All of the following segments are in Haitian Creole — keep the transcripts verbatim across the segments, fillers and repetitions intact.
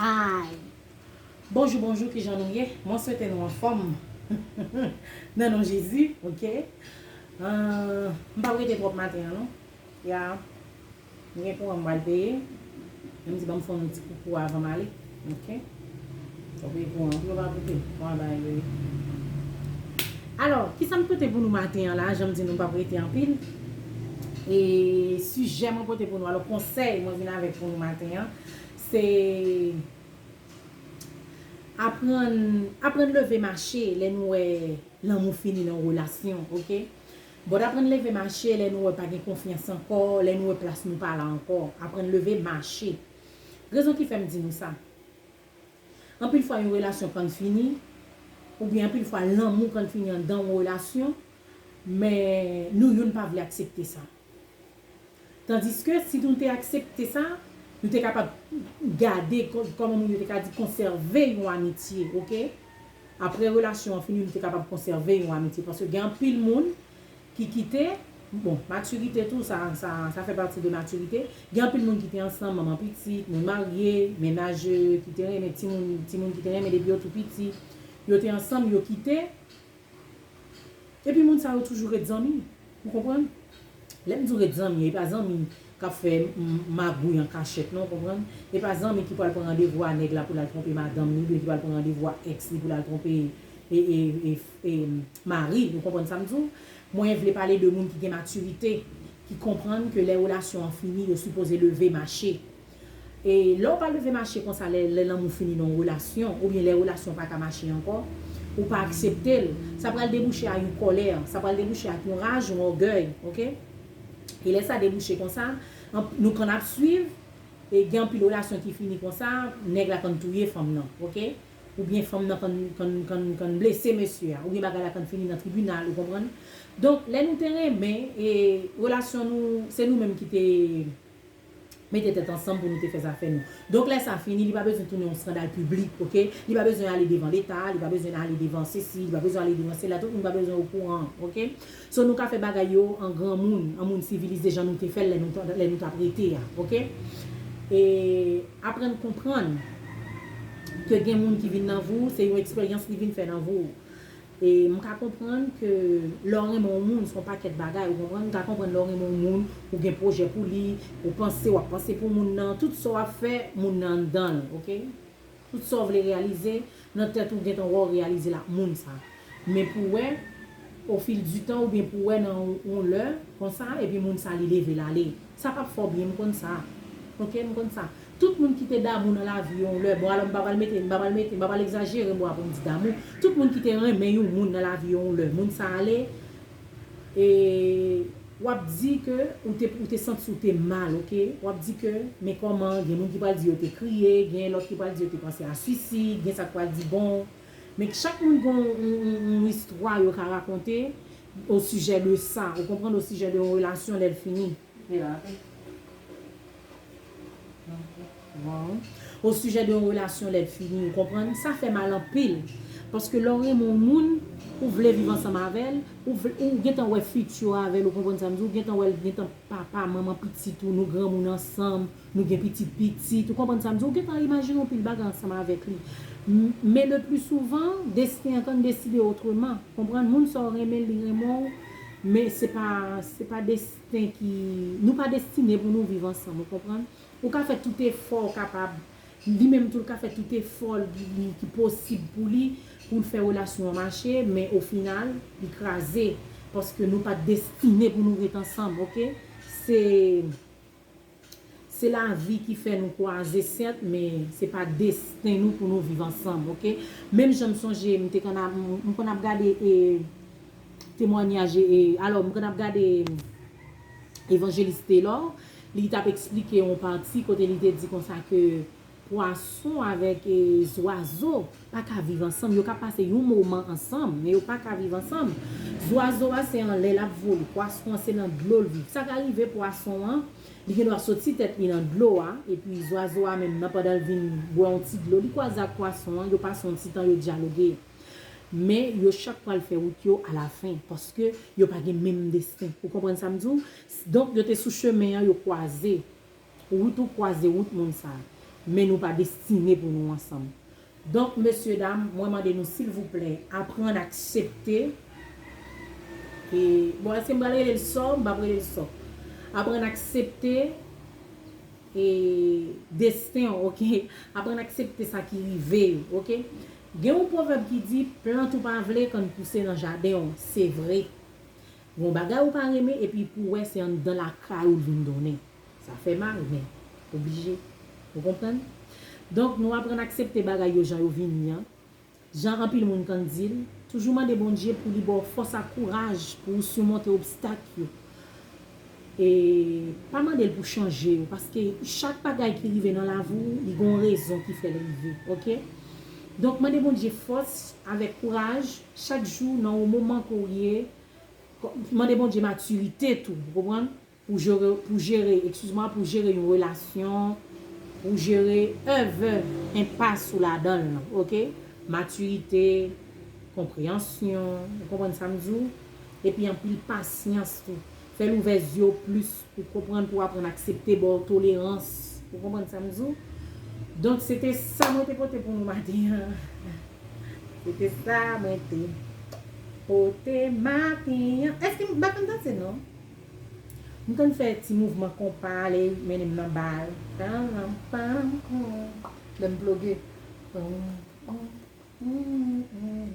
Ay! Bonjou, bonjou, kijan nou ye? Mwen swete nou anfòm. Nan non Jezi, oke? Ah, m p ap rete twòp maten an, non. Ya, m gen kouran m pral peye. Menm si ban m fè yon ti koukou avan m ale, oke? Fò peye kouran, pou yo pa koupe. Bon, bagay yo ye. Alò, kisa m pote pou nou maten an la? Jan m di nou, m p ap rete anpil. E sijè mwen pote pou nou, alò, konsèy mwen vin avèk pou nou maten an, se aprann, aprann leve mache lè nou wè lanmou fini nan yon relasyon, oke? But aprann leve mache lè nou wè pa gen konfyans ankò, lè nou wè plas nou pa la ankò. Aprann leve mache. Rezon ki fè m di nou sa. Anpil fwa yon relasyon konn fini, oubyen anpil fwa lanmou konn fini anndan yon relasyon, men nou youn pa vle aksepte sa. Tandiske si nou te aksepte sa, nou te kapab gade kò-, kòman moun yo te ka di, konsève yon amitye, oke? Apre relasyon an fini, nou te kapab konsève yon amitye. Paske gen anpil moun ki kite, bon, matirite tou, sa, sa, sa fè pati de matirite. Gen anpil moun ki te ansanm, manman pitit, moun marye, mennaj, euh, ki te renmen, timoun, timoun ki te renmen depi yo tou piti. Yo te ansanm, yo kite. Epi moun sa yo toujou ret zanmi. Ou konprann? Lè m di w ret zanmi, e pa zanmi k ap fè m-, magouy an kachèt, non, ou konprann? E pa zanmi ki pral pran randevou a nèg la pou l al twonpe madanm li, oubyen ki pral pran randevou a èks li pou l al twonpe e, e, e, e, mari l, ou konprann sa m di w? Mwen vle pale de moun ki gen matirite, ki konprann ke lè relasyon an fini, yo sipoze leve mache. E lè w pa leve mache konsa, lè, lè lanmou fini nan yon relasyon, oubyen lè relasyon pa ka mache ankò, ou pa aksepte l, sa pral debouche a yon kòlè, sa pral debouche ak yon raj, yon ògèy, oke? E lè sa debouche konsa, anp-, nou konn ap swiv, e gen anpil relasyon ki fini konsa, nèg la konn touye fanm nan, oke? Oubyen fanm nan konn, konn, konn, konn blese mesye a, oubyen bagay la konn fini nan tribinal, ou konprann? Donk, lè nou te renmen, e relasyon nou, se nou menm ki te mete tèt ansanm pou nou te fè zafè nou. Donk, lè sa fini, li pa bezwen tounen yon eskandal piblik, oke? Li pa bezwen ale devan Leta, li pa bezwen ale devan sesi, li pa bezwen ale devan sela, tout moun pa bezwen okouran, oke? So, nou ka fè bagay yo an granmoun, an moun sivilize, jan nou te fè l lè nou t-, lè nou t ap rete a, oke? E aprann konprann ke gen moun ki vin nan vi w, se yon eksperyans li vin fè nan vi w. E m ka konprann ke lè w renmen yon moun, se yon pakèt bagay, ou konprann? M ka konprann lè w renmen yon moun, ou gen pwojè pou li, ou panse, w ap panse pou moun nan, tout sa w ap fè, moun nan anndan l, oke? Tout sa w vle reyalize, nan tèt ou gentan wè w reyalize l ak moun sa. Men pou w wè, au fil du temps, oubyen pou w wè nan yon, yon lè, konsa, epi moun sa li leve l ale. Sa p ap fè w byen, m konn sa. Oke, m konn sa. Tout moun ki te damou nan lavi yo yon lè, bon, alò m pa pral mete, m pa pral mete, m pa pral egzajere mo a pou m di damou. Tout moun ki te renmen yon moun nan lavi yo yon lè, moun sa ale, e w ap di ke ou te, ou te santi w te mal, oke? W ap di ke, men kòman, gen moun ki pral di yo te kriye, gen lòt ki pral di yo te panse a swisid, gen sa k pral di bon. Men chak moun gen yon, yon, yon, yon istwa yo ka rakonte o sijè de sa, ou konprann, o sijè de yon relasyon lè l fini. Bon. O sijè de yon relasyon lè l fini, ou konprann? Sa fè mal anpil. Paske lè w renmen yon moun, ou vle viv ansanm avè l, ou vle, ou gentan wè fiti w avè l, ou konprann sa m di w, ou gentan wè l, gentan papa, manman pitit ou, nou granmoun ansanm, nou gen pitit pitit, ou konprann sa m di w, ou gentan imajine yon pil bagay ansanm avèk li. M-, men le pli souvan, desten an konn deside otreman, konprann? Moun sa w renmen, li renmen w, men se pa, se pa desten ki, nou pa destine pou nou viv ansanm, ou konprann? Ou ka fè tout efò w kapab. Li menm tou, l ka fè tout efò li, li ki posib pou li, pou l fè relasyon an mache, men o final, li kraze. Paske nou pa t destine pou nou ret ansanm, oke? Se, se lavi ki fè nou kwaze, sèt, men se pa desten nou pou nou viv ansanm, oke? Menm jan m sonje, m te konn ap, m, m konn ap gade, e, temwanyaj, e, alò, m konn ap gade Evanjelis Taylor, li t ap eksplike yon pati kote li te di konsa ke pwason avèk, e, zwazo pa ka viv ansanm. Yo ka pase yon moman ansanm, men yo pa ka viv ansanm. Zwazo a se anlè l ap vole, pwason an se nan dlo l viv. Sa ka rive pwason an, li gendwa soti tèt li nan dlo a, epi zwazo a menm nan pandan l vin bwè yon ti dlo, li kwaze ak pwason an, yo pase yon ti tan, yo dyaloge. Men yo chak pral fè wout yo alafen, paske yo pa gen menm desten. Ou konprann sa m di w? Donk, yo te sou chemen an, yo kwaze. Wout ou kwaze wout moun sa. men nou pa destine pou nou ansanm. Donk, mesye dam, mwen mande nou, silvouplè, aprann aksepte. E, bon, èske m pral rele l sò? M p ap rele l sò. Aprann aksepte e desten w, oke? Aprann aksepte sa ki rive yo, oke? Gen yon pwovèb ki di, plant ou pa vle, kann pouse nan jaden w. Se vre. Gon bagay ou pa renmen, epi pou w wè se anndan lakay ou l vin donnen. Sa fè mal, men oblije. Ou konprann? Donk, nou aprann aksepte bagay yo jan yo vini an. Jan anpil moun konn di l, toujou mande Bondye pou li ba w fòs ak kouraj pou w simonte obstak yo. E pa mande l pou chanje yo, paske chak bagay ki rive nan lavi w, li gon rezon ki fè l rive, oke? Donk, mande Bondye fòs avèk kouraj chak jou nan yon moman ke w ye. Mande Bondye matirite tou, ou konprann? Pou jere, pou jere, excuse-moi, pou jere yon relasyon, pou jere èvè enpas ou ladan l lan, oke? Matirite, konpreyansyon, ou konprann sa m di w? Epi anpil pasyans tou. Fè l ouvè zye w plis pou konprann, pou aprann aksepte ba w tolerans. Ou konprann sa m di w? Donk, se te sa mwen te pote pou nou maten an. Se te sa mwen te pote maten an. Èske m pa konn danse, non? M konn fè ti mouvman konpa, lè y mennen m nan bal. Pam, pam, pam. Lè m ploge. Pam, pam, pam, pam.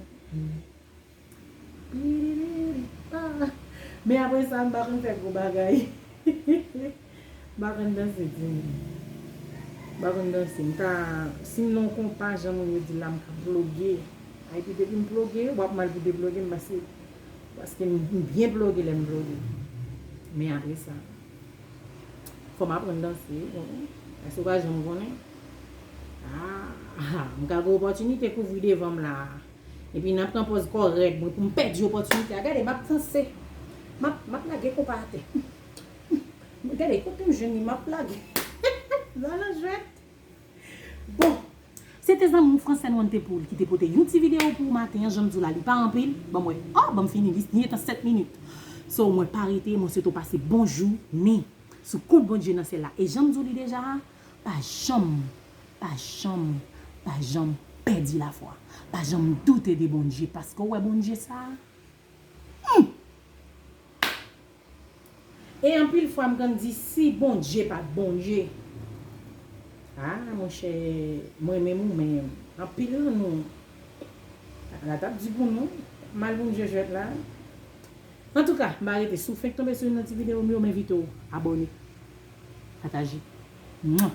Piriri, pa. Men apre sa, m pa konn fè gwo bagay. M pa konn danse, timoun. M pa konn danse. M ka, si m nan yon konpa, jan moun yo di la, m ka ploge. Epi depi m ploge, w ap mal pou deploge m, paske, paske m, m byen ploge lè m ploge. Men apre sa, fò m aprann danse, wi. Paske w pa janm konnen. Ah, ah, m ka gen opòtinite kouvri devan m la. Epi nan pran pòz kò rèd mwen pou m pèdi opòtinite a. Gade, m ap danse. M ap, m ap lage konpa atè. Gade, kote m jwenn li, m ap lage. Nan jwèt. Bon. Se te zanmi w Francine Wontepoul ki te pote yon ti videyo pou ou maten an. Jan m di w la, li pa anpil. Ban m wè. Oh, ban m fini, li, li gentan sèt minit. So, mwen pa rete, mwen swete w pase bonjou, men sou kont Bondye nan syèl la. E jan m di w li deja a, pa janm, pa janm, pa janm pèdi lafwa. Pa janm doute de Bondye, paske w wè Bondye sa a, hmm. E anpil fwa m konn di, si Bondye pa t Bondye, ah, monchè, mwen menm ou menm, anpil nan nou, la t ap di pou nou, mal pou nou jwe jwèt la. Antouka, m pa rete. Si w fenk tonbe sou youn nan ti videyo m yo, m envite w abòne, pataje. Mwa!